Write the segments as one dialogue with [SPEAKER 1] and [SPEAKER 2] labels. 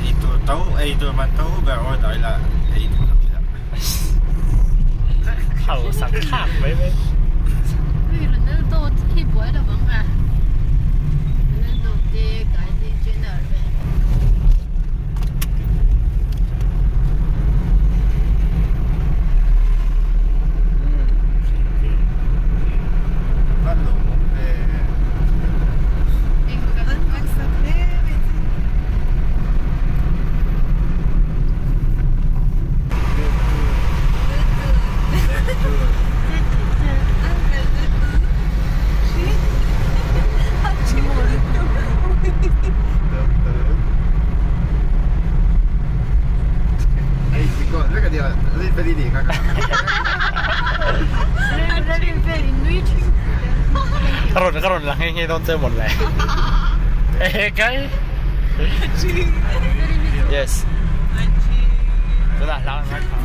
[SPEAKER 1] Ei tur to ei tur man to ber order ila ei duh lo ila.
[SPEAKER 2] Hausak thlak mai mai.
[SPEAKER 3] Ronaldo hi buai lo ang a. Ronaldo te Kylie Jenner ve.
[SPEAKER 2] Ka rawn ka rawn la nghe nghe dawn che mawn le. Ehe kai. Yes. Tunah hla an ngaithla.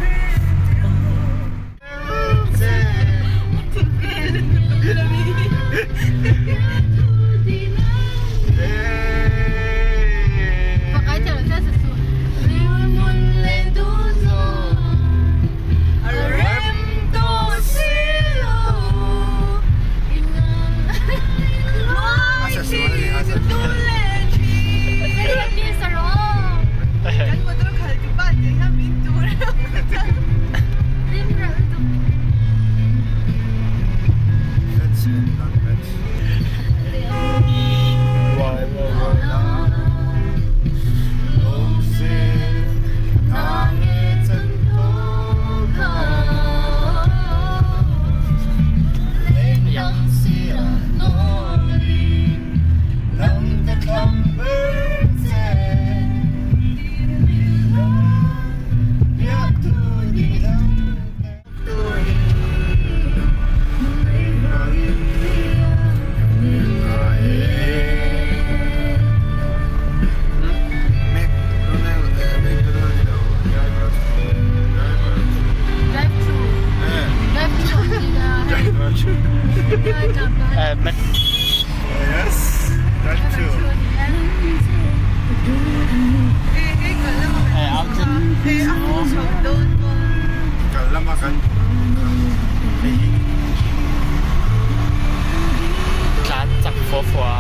[SPEAKER 2] Tlan chak fua fua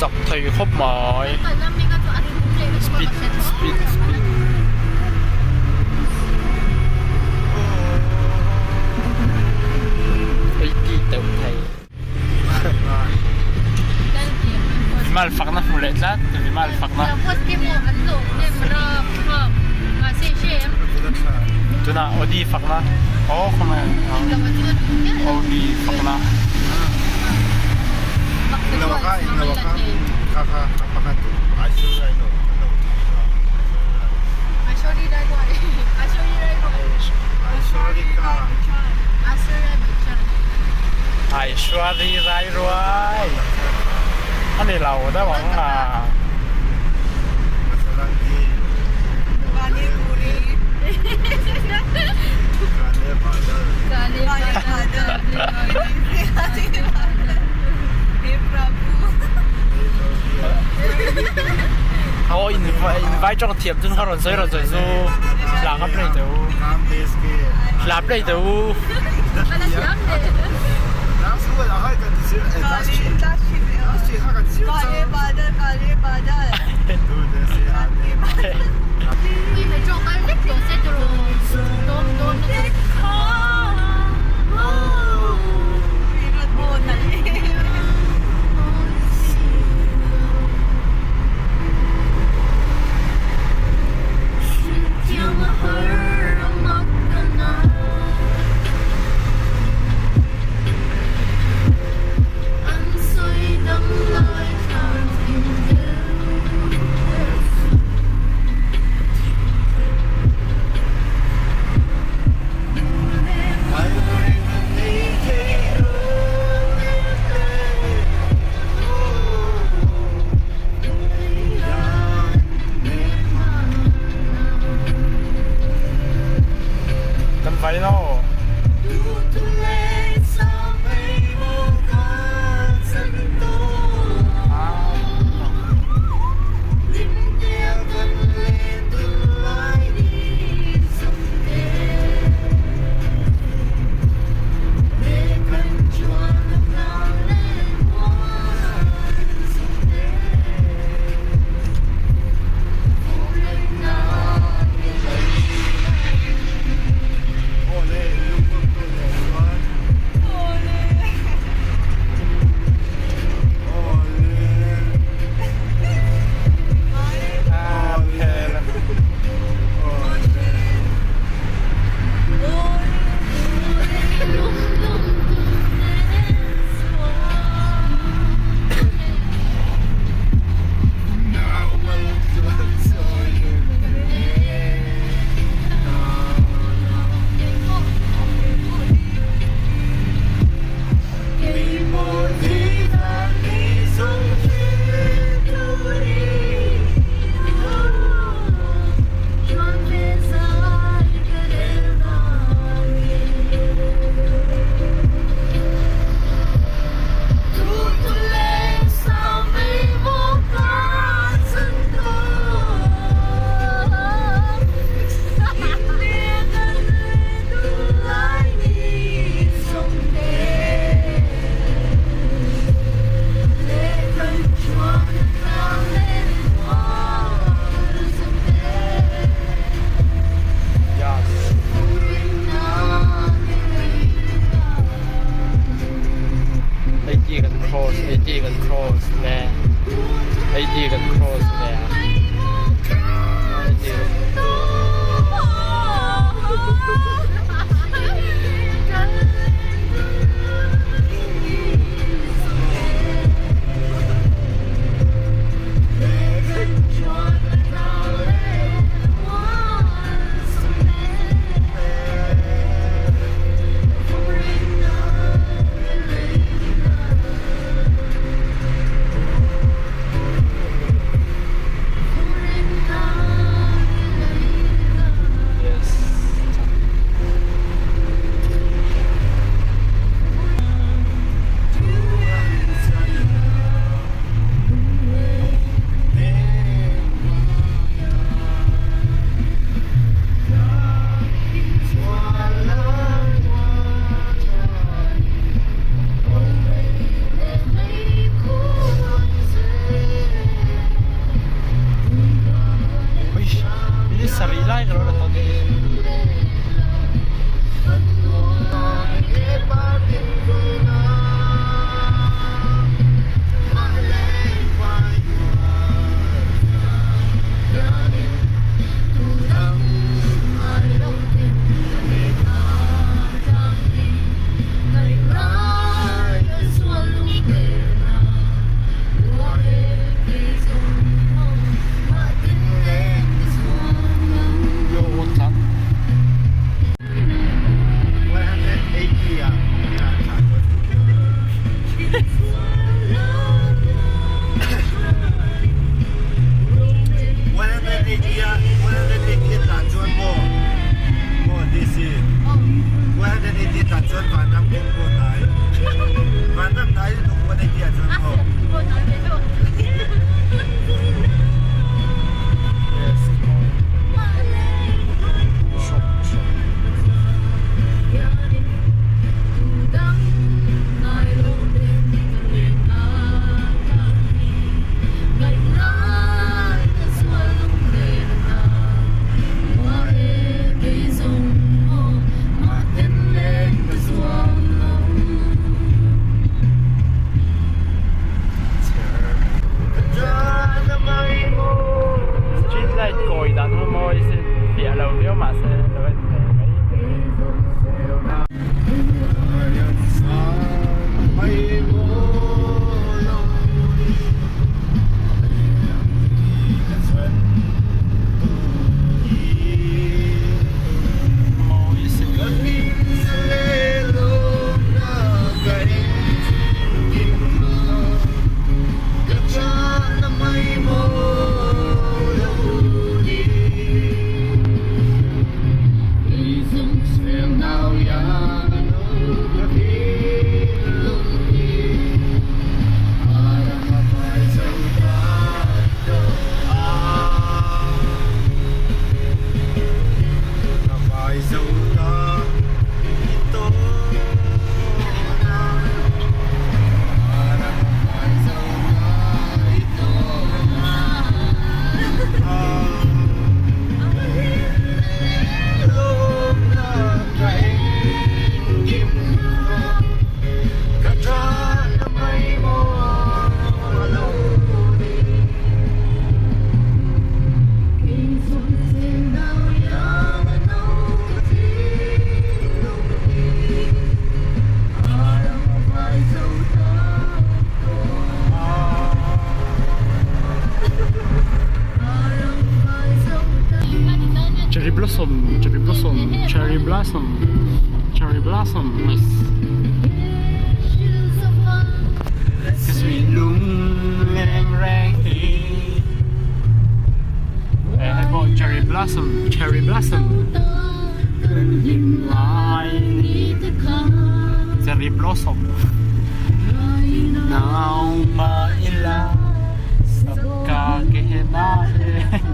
[SPEAKER 2] chak thei khawp mai speed speed speed. Eighty deuh thei. Vimal fakna hmu leh tlat Vimal fakna. Tunah Audi fakna aw khawnge Audi fakna. Aishwari Rai Ruai a ni lo deuh ang a. Aw in vai tawng thiam chun kha rawn sawi rawn sawi chu hla kha play teh u hla play teh u. Cross 80 kan cross leh 80 kan cross leh a Yes. Minute sarih lai ka lo la tawn hi. Street light kawi dan ho mawi sin fiah lo viau mahse lo en ve mai. Mawi sin. Cherry blossom, cherry blossom, cherry blossom, cherry blossom. Nice. Ka sui lung leng reng hi. Eh, hei pawh cherry blossom, cherry blossom. Lai cherry blossom. Nau ma ila sabka kehna hai.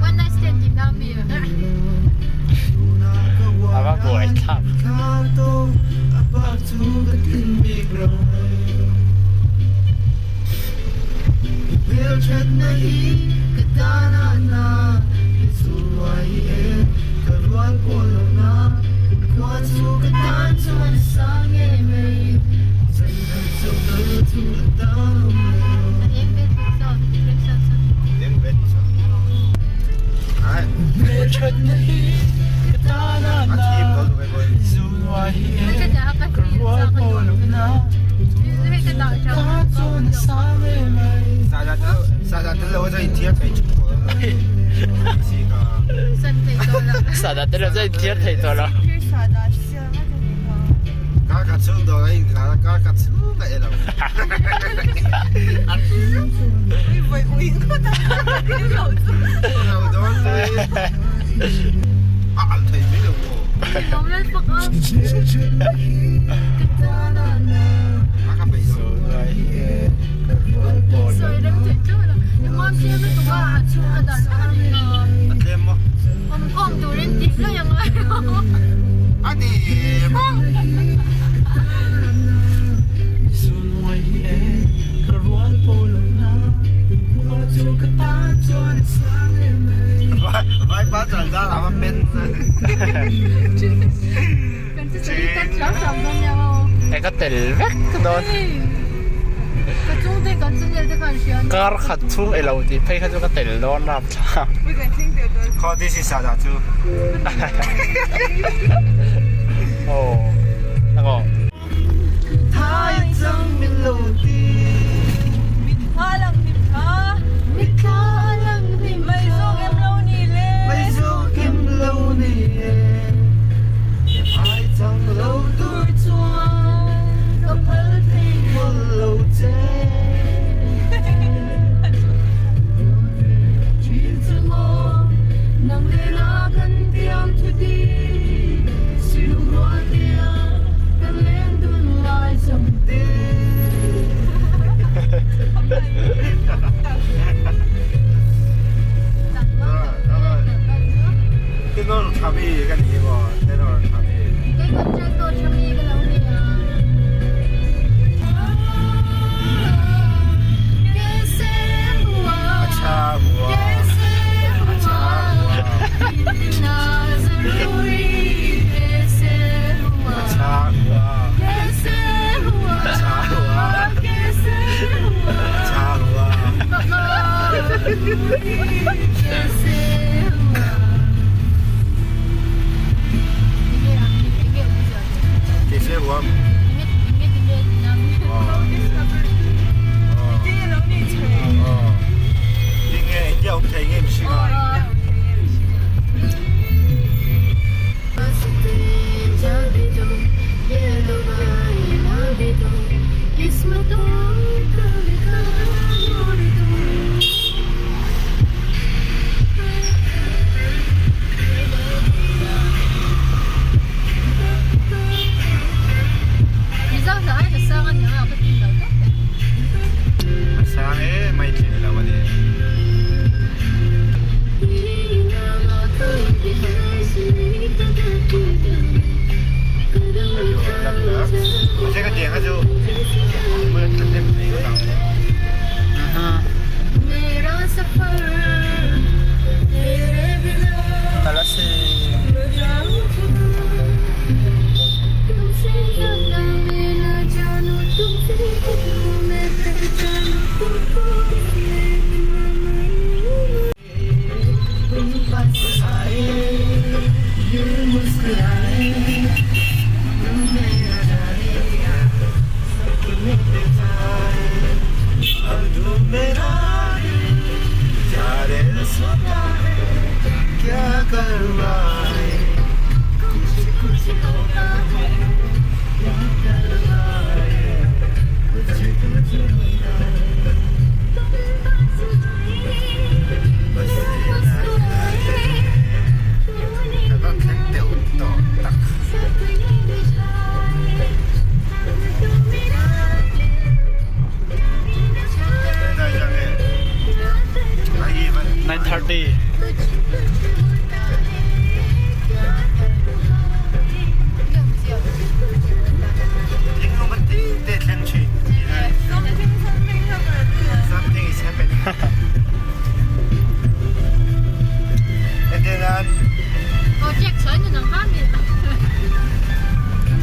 [SPEAKER 3] One night stand tih na mi
[SPEAKER 2] A va buai thlak. Sahdah tel lo chuan inthiar thei tawh lo. Ka tel vek dawn. Kar khat chhung elo tih phei kha chu ka tel dawn rapthlak. Aw nangawh.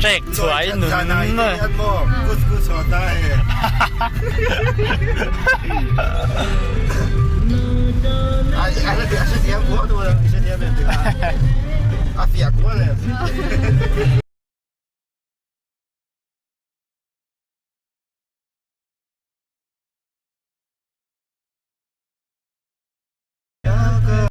[SPEAKER 2] Hrek chhuah i nun.